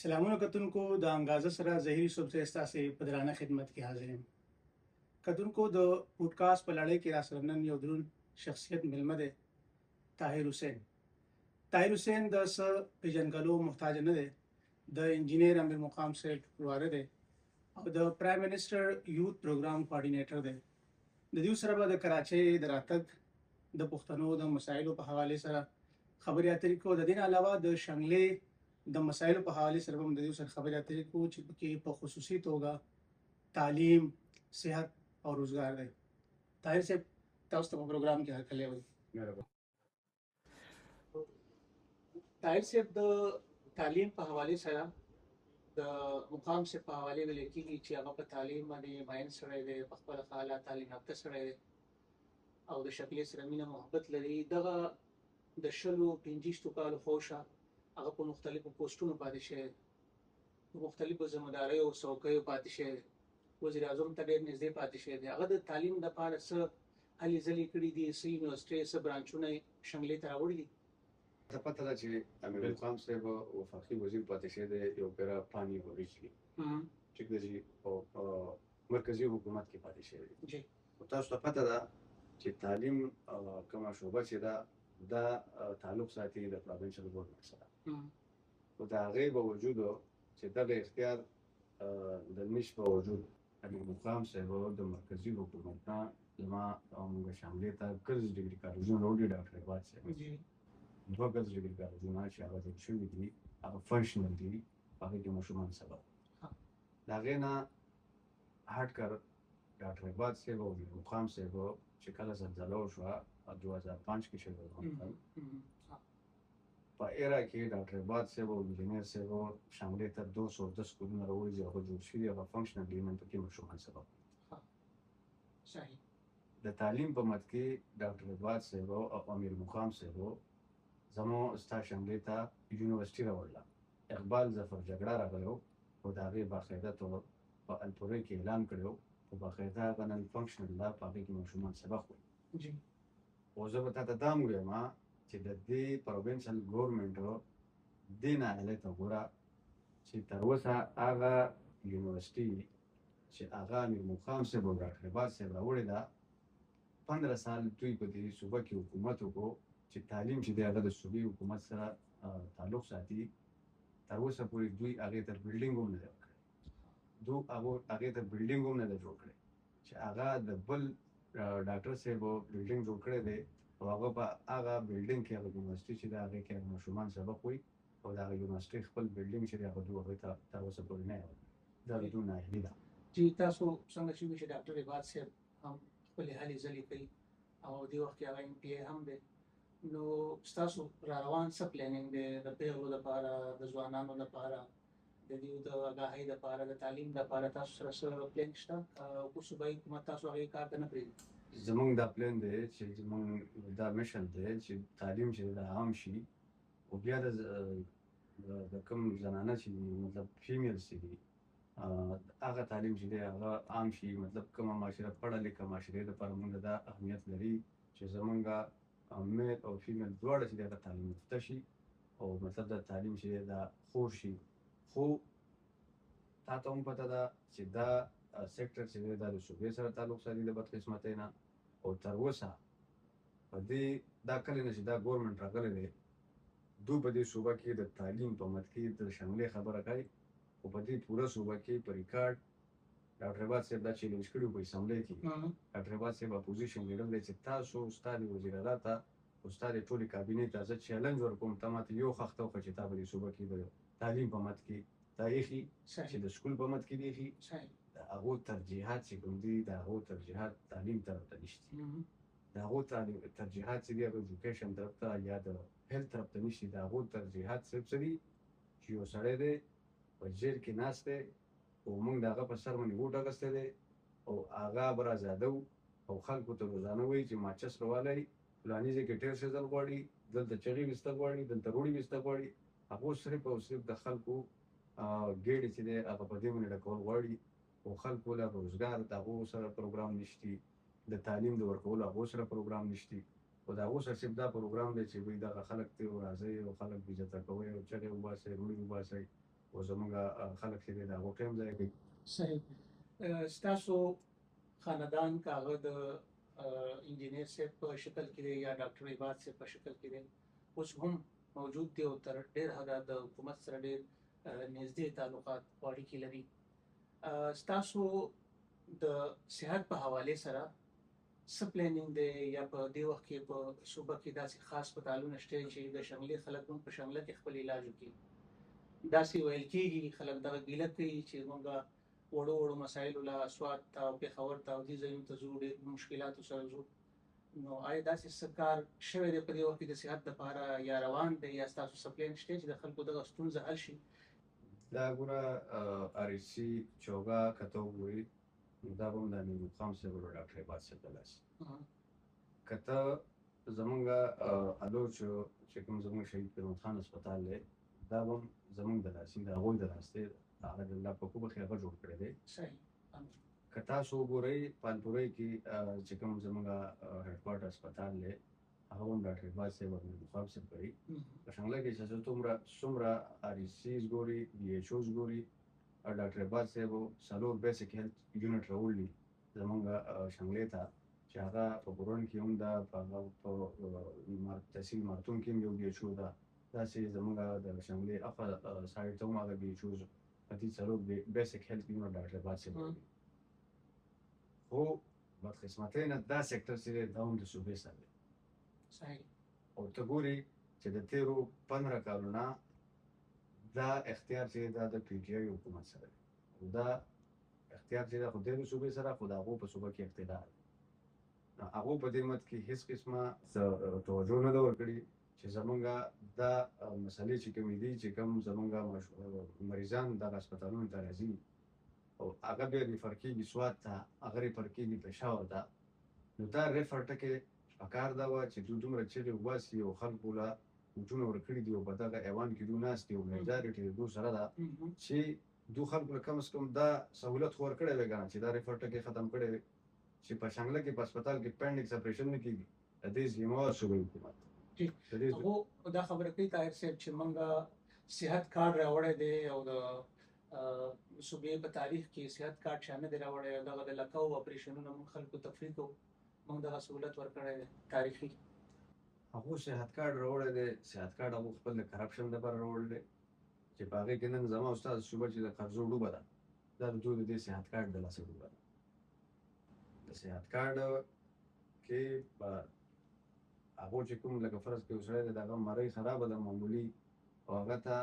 سلامونه کتونکو، د انګازه سره ظهیر یوسفزی ستاسې په درانه خدمت کې حاضر یم. کتونکو، د پودکاسټ په لړۍ کې راسره نن یو دروند شخصیت مېلمه دی، طاهر حسین. طاهر حسین د څه پېژندګلو محتاج نه دی. د انجینیر امیر مقام صاحب واره دی او د Prime Minister Youth Programme coordinator دی. د دې سره به د کراچۍ د راتګ، د پښتنو د مسایلو په حوالې سره خبرې اترې کوو. د دې نه علاوه د شنګلې د مسایلو په حوالې سره هم د دې سره خبرې اترې کوو چې پکې په خصوصي توګه تعلیم، صحت او روزګار دی. طاهر صاحب، تاسو ته په پروګرام کې هرکلی وایو. طاهر صاحب، د تعلیم په حوالې سره د مقام صاحب په حوالې ویل کېږي چې هغه په تعلیم باندې مین سړی دی، په خپله ښه اعلی تعلیم یافته سړی دی او د شکلې سره مینه محبت لري. دغه د 20 25 کالو خوشه هغه په مختلفو پوسټونو پاتې شوی دی، په مختلفو ذمه داریو او څوکیو پاتې شوی دی، وزیر اعظم ته ډېر نږدې پاتې شوی دی. هغه د تعلیم دپاره څه هلې ځلې کړې دي؟ څه یونیورسټۍ، څه برانچونه یې شنګلې ته راوړي دي؟ ته پته ده چې امیر مقام صاحب وفاقي وزیر پاتې شوی دی، یو پیرا پانی او بجلی، ټیک ده جی، او مرکزي حکومت کې پاتې شوی دی. او تاسو ته پته ده چې تعلیم کومه شعبه چې ده، دا تعلق ساتي د پروینشل ګورنمنټ سره. خو د هغې باوجود چې دغه اختیار د نش باوجود، امیر مقام صاحب د مرکزي حکومت نه زما او موږ شانګلې ته ګرلز ډګري کالجونه راوړي. ډاکټر عباد صاحب دوه ګرلز ډګري کالجونه چې هغه جوړ شوي دي، هغه فنکشنل دي، په هغې کې ماشومان سبق. د هغې نه هټ کر ډاکټر عباد صاحب او امیر مقام صاحب چې کله زلزله وشوه، 2005 کې شوې، په ایرا کې ډاکټر عباد صاحب او انجینر صاحب شانګلې ته 210 سکولونه راوړي چې هغه جوړ شوي، هغه فنکشنل دي، نن پکې ماشومان سبق. د تعلیم په مد کې ډاکټر عباد صاحب او امیر مقام صاحب زمو ستا شانګلې ته یونیورسټي راوړله. اقبال ظفر جګړه راغلی او د هغې باقاعده طور په الپورې کې اعلان کړی او باقاعده هغه نن فنکشنل ده، په هغې کې ماشومان سبق وایي. او زه به تا ته دا هم ووایم چې د دې پروینشل ګورنمنټ دې نااهلۍ ته ګوره چې تر اوسه هغه یونیورسټي چې هغه امیر مقام صاحب او ډاکټر عباد صاحب راوړې ده، 15 سال دوی په دې صوبه کې حکومت وکړو چې تعلیم چې دی هغه د صوبې حکومت سره تعلق ساتي، تر اوسه پورې دوی هغې ته بلډینګ هم نه دی ورکړی. دو هغو هغې ته بلډینګ هم نه دی جوړ کړی چې هغه د بل ډاکټر صاحب بلډینګ جوړ کړی دی او هغه په هغه بلډینګ کې هغه یونیورسټي چې ده هغې کې هغه ماشومان سبق وایي او د هغه یونیورسټي خپل بلډینګ چې دی هغه دوی هغوی ته تر اوسه پورې نه دی ورکړی. دا د دوی نااهلي ده. جی، تاسو څنګه چې وی چې ډاکټر عباد صاحب هم خپلې هلې ځلې کوي او دې وخت کې هغه MPA هم دی، نو ستاسو را روان څه planning دی د پیغلو لپاره، د ځوانانو لپاره، د دیو د آګاهۍ لپاره، د تعلیم لپاره؟ تاسو سره څه پلان شته او صوبایي حکومت تاسو هغې کار ته نه پرېږدي؟ زمونږ دا پلان دی چې زمونږ دا mission دی چې تعلیم چې دا عام شي او بیا د کوم زنانه چې دي، مطلب females چې دي، هغه تعلیم چې دی هغه عام شي. مطلب کومه معاشره پړه لیکه معاشرې لپاره مونږ دا اهمیت لري چې زمونږ male او female دواړه چې دی هغه تعلیم یافته شي او مطلب دا تعلیم چې دی دا خور شي. خو تا ته هم پته ده چې دا سیکټر چې دی دا د صوبې سره تعلق ساتي د بدقسمتۍ نه. او تر اوسه په دې دا کله نه چې دا ګورنمنټ راغلی دی، دو په دې صوبه کې د تعلیم په مد کې د شنګلې خبره کوي، خو په دې پوره صوبه کې په ریکارډ ډاکټر عباد صاحب دا چیلنج کړی په اسمبلۍ کې. ډاکټر عباد صاحب اپوزیشن لیډر دی چې تاسو استاد وزیر اعلی ته، استاد ټولې کابینې ته زه چیلنج ورکوم، ته ماته یو خښته وښیه چې تا په دې صوبه کې د تعلیم په مد کې تا ایښي چې د سکول په مد کې دی ایښي. د هغو ترجیحات چې کوم دي، د هغو ترجیحات تعلیم طرف ته نشته، د هغو ترجیحات چې دي هغه ایجوکیشن طرف ته یا د health طرف ته نشته. د هغو ترجیحات صرف څه دي چې یو سړی دی په جیل کې ناست دی او موږ د هغه په سر باندې ووټ اخیستی دی او هغه به را او خلکو ته روزانه وایي چې ماچس روالی، فلاني ځای کې ټیر سیزل غواړي، دلته چغې ویسته غواړي، دلته روړي ویسته غواړي. هغو صرف او صرف د خلکو ګېډې چې دی هغه په دې باندې ډکول غواړي او خلکو له روزګار د هغو سره پروګرام نشتی، د تعلیم د ورکولو هغو سره پروګرام نشتی، خو د هغو سره صرف دا پروګرام دی چې وایي دغه خلک ته راځئ او خلک بې عزته کوئ او چغې وباسئ، روړي وباسئ. او زمونږ خلک چې دی د هغو ټایم ضایع کوي. صحیح. ستاسو خاندان که هغه د انجینر صاحب په شکل کې دی یا ډاکټر عباد صاحب په شکل کې دی، اوس هم موجود دی او تر ډېر حده د حکومت سره ډېر نږدې تعلقات او اړیکې لري. ستاسو د صحت په حوالې سره څه پلانینګ دی، یا په دې وخت کې په صوبه کې داسې خاص هسپتالونه شته چې د شنګلې خلک هم په شنګله کې خپل علاج وکړي؟ داسې ویل کېږي، خلک دغه ګیله کوي چې موږ وړو وړو مسایلو له سوات ته او پېښور ته او دې ځایونو ته ځو، ډېر مشکلاتو سره ځو. نو آیا داسې څه کار شوی دی په دې وخت کې د صحت دپاره، یا روان دی، یا ستاسو څه پلان شته چې د خلکو دغه ستونزه حل شي؟ دا ګوره، ار ایچ سي چوګا که ته وګورې نو دا به هم د امیر مقام صاحب او ډاکټر عباد صاحب د لاس. که ته زمونږ الوچ چې کوم زمونږ شهید پیرمحمد خان هسپتال دی، دا به هم زمونږ د لاسي، د هغوی د لاس دی، هغه د الله په کوبه کې هغه جوړ کړی دی. که تاسو وګورئ پالپورۍ کې چې کوم زمونږ هډکوارټر هسپتال دی، هغه هم ډاکټر عباد صاحب او امیر مقام صاحب کوي. په شنګله کې چې څومره ار ایچ سیز ګوري، ډي ایچ اوز ګوري، ډاکټر عباد صاحب څلور بیسیک هیلث یونټ راوړي زمونږ شنګلې ته، چې هغه په بورون کې هم ده، په هغه په تحصیل مارتون کې هم یو ډي ایچ او ده، داسې زمونږ د شنګلې اخوا سایډ ته هم هغه ډي ایچ اوز، په دې څلور بیسیک هیلث یونټ ډاکټر عباد صاحب راوړي. خو بدقسمتۍ نه دا سیکټر چې دی دا هم د صوبې سره دی. او ته ګوري چې د تېرو 15 کالو نه دا اختیار چې دا د پي ټي آی حکومت سره دی، او دا اختیار چې دا خو دی د صوبې سره، خو د هغو په صوبه کې اقتدار دی. نو هغو په دې مد کې هېڅ قسمه توجه نه ده ورکړې چې زمونږ دا مسلې چې کومې دي، چې کوم زمونږ مریضان دغه هسپتالونو ته راځي او هغه بیا ریفر کېږي سوات ته، هغه ریفر کېږي پېښور ته. نو دا ریفر ټکی پکار دا وه چې دوی دومره چغې وباسي او خلکو له ووټونه ورکړي دي او په دغه ایوان کې دوی ناست دي او میجارټي د دوی سره ده، چې دوی خلکو له کم از کم دا سهولت خو ورکړی وی که نه، چې دا ریفر ټکی ختم کړی وی، چې په شنګله کې په هسپتال کې اپنډکس اپریشن نه کېږي. د دې ذمه وار صوبایي حکومت دی. هغو دا خبره کوي طاهر صاحب چې موږ صحت کارت راوړی دی او د صوبې په تاریخ کې صحت کارت چا نه دی راوړی، او دغه د لکاو اپریشنونه موږ خلکو ته فري کوو، موږ دغه سهولت ورکړی دی تاریخي. هغو صحت کارت راوړی دی، صحت کارت هغو خپل د کرپشن لپاره راوړی دی، چې په هغې کې نن زما او ستا صوبه چې د قرضو ډوبه ده، دا د دوی د دې صحت کارت د لاسه ډوبه ده. د صحت کارت کې به هغو چې کوم لکه فرض کې یو سړی دی، د هغه مرۍ خرابه ده معمولي، او هغه ته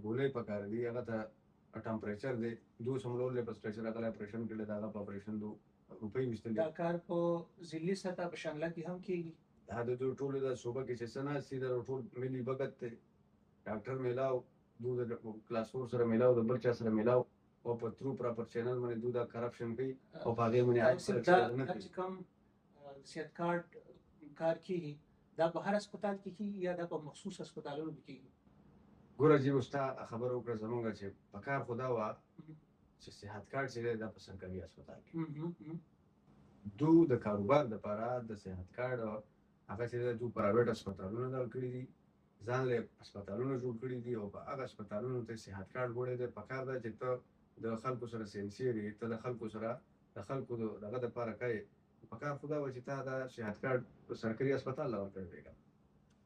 ګولۍ پکار دي، هغه ته ټمپریچر دی، دوی سملول په سټریچر هغه اپریشن کړی، د هغه په اپریشن دو روپۍ ویستلې. دا کار په ضلعي سطح په شانګله کې هم کېږي؟ دا د دوی ټولو د صوبه کې چې څه ناست دي، دا ټول ملي بګت دی. ډاکټر میلاو، دوی د کلاس فور سره میلاو، د بل چا سره میلاو، او په ترو پراپر چینل باندې دوی دا کرپشن کوي او په هغې باندې عام خلک نه کوي. چې کوم صحت کارت کار کېږي، دا په هر هسپتال کې کېږي یا دا په مخصوص هسپتالونو کې کېږي؟ ګوره جي، اوس تا خبره وکړه، زمونږ چې په کار خو دا وه چې صحت کارت چې دی دا په سرکاري هسپتال کې دو د کاروبار دپاره د صحت کارت هغه چې دی دو پرایویټ هسپتالونه دغه کړي دي، ځان له هسپتالونه جوړ کړي دي او په هغه هسپتالونو ته صحت کارت وړی دی. په کار ده چې ته د خلکو سره سنسیر یې، ته د خلکو سره د خلکو دغه دپاره کوې، په کار خو دا وه چې تا دا صحت کارت په سرکاري هسپتال له ورکړی وی که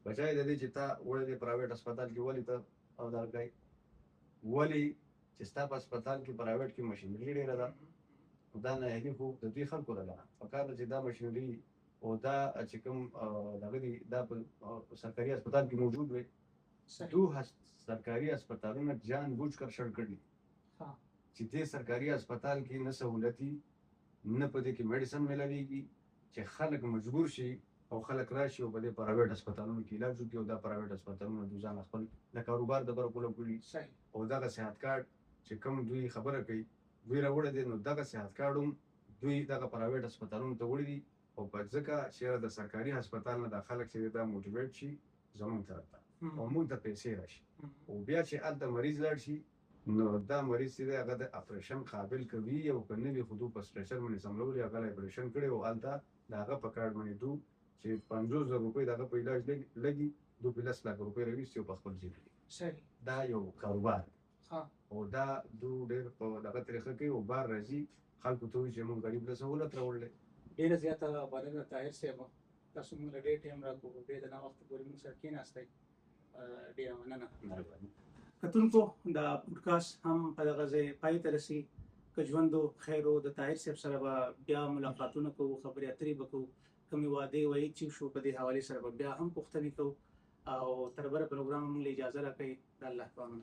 بجای د دې چې تا وړی دی پرایویټ هسپتال کې. ولې ته او دغه کوې؟ ولې چې ستا په هسپتال کې پرایویټ کې مشینري ډېره ده، دا نااهلي خو د دوی خلکو ده که نه؟ په کار ده چې دا مشینري او دا چې کوم دغه دي دا په سرکاري هسپتال کې موجود وي. دو سرکاري هسپتالونه جان بوج کر شړ کړي چې دې سرکاري هسپتال کې نه سهولتي، نه په دې کې میډیسن میلاویږي، چې خلک مجبور شي او خلک راشي او په دې پرایویټ هسپتالونو کې علاج وکړي، او دا پرایویټ هسپتالونه دوی ځان خپل د کاروبار دپاره کولاو کړي. او دغه صحت کارت چې کوم دوی خبره کوي دوی راوړی دی، نو دغه صحت کارت هم دوی دغه پرایویټ هسپتالونو ته وړي دي، او په ځکه چې د سرکاري هسپتال نه دا خلک چې دا موټیویټ شي زمونږ طرف ته او مونږ ته پیسې راشي، او بیا چې هلته مریض لاړ شي نو دا مریض چې دی هغه د اپریشن قابل کوي او که نه وي، خو دوی په سټریچر باندې څملولي، هغه له اپریشن کړی او هلته د هغه په کارت باندې دوی چې 50,000 روپۍ د هغه په علاج لګي، دوی په 10 لاکه روپۍ راویستي او په خپل جیب کې. دا یو کاروبار دی. او دا دو ډېر په دغه طریقه کوي او بار راځي، خلکو ته وایي چې موږ غریب له سهولت راوړلی. ډېره زیاته مننه طاهر صاحب، تاسو موږ له ډېر ټایم راکړو، ډېر د ناوخته پورې موږ سره کېناستئ، ډېره مننه. مهرباني. کتونکو، دا پودکاسټ هم په دغه ځای پای ته رسي. که ژوند و خیر و، د طاهر صاحب سره به بیا ملاقاتونه کوو، خبرې اترې به کوو، کومې وعدې وعید چې شو په دې حوالې سره به بیا هم پوښتنې کوو، او تر بله پروګرامه موږ له اجازه راکړئ. د الله په امان.